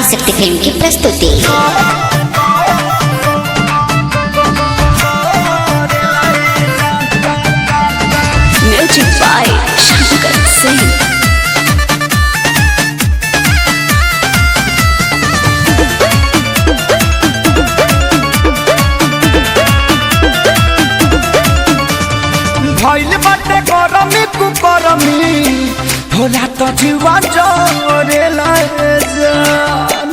Adishakti film की प्रस्तुति। Music by Shankar Singh. भइल बाटे गरमी कुकरमी होला त जीवा जरेला ए जान।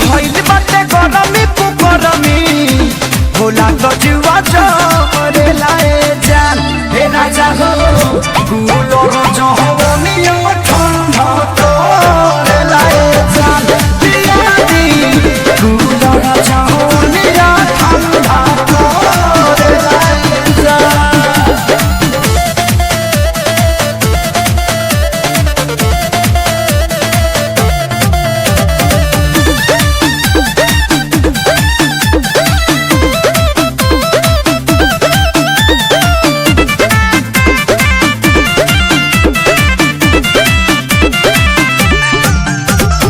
भइल बाटे गरमी कुकरमी होला त जीवा जरेला ए जान। हे राजा हो गुलो जहवनिया ठंडा करेला ए जान। पिया दी गुलो जहवनिया ठंडा करेला ए जान।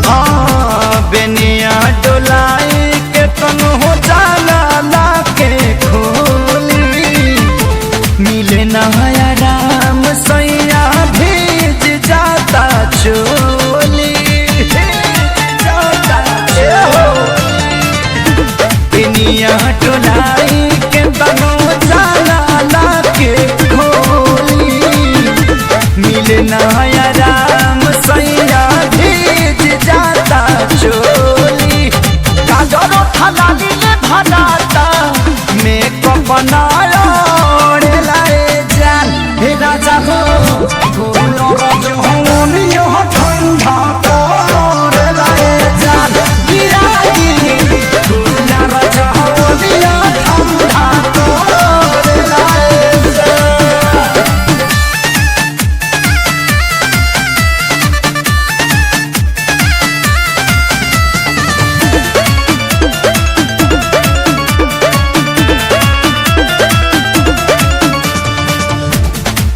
हाँ, बेनिया डोलाई के तन हो जाला लाके खोली मिले नया राम सैया भेज जाता चोली भेज जाता चोली। बेनिया डोलाई के तन हो जाला लाके खोली मिले नया राम सैया भेज जाता चोली। काजरो थलाली ने भराता मेकअप बनाया लाए जान। हे राजा हो फूलो रजहोनियो ठंडा कर लाए जान। गिरागी फूलो रजहोनियो ठंडा कर लाए जान।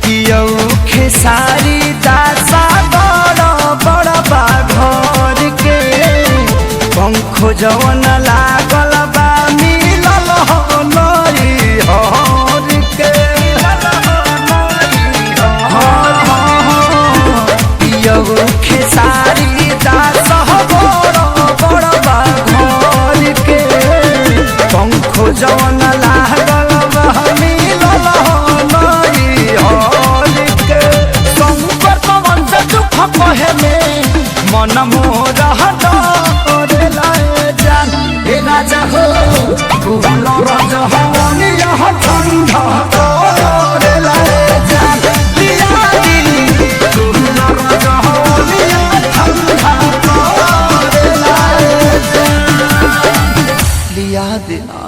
पियौ खेसारी दासा बड़ बड़ बाघर के पंखो जवन लागल बा मिलल हो नई हर के। पियौ खेसारी दासा बड़ बड़ बाघर के पंखो जवन लागल बा मिलल हो नई हर के। शंकर पवन से दुख कहे में मन मोर डरे लाए जान। हे राजा हो फूल रज हवनी यह ठंडा करे लाए जान। लिया दिली फूल रज हवनी यह ठंडा करे लाए जान। लिया दिना।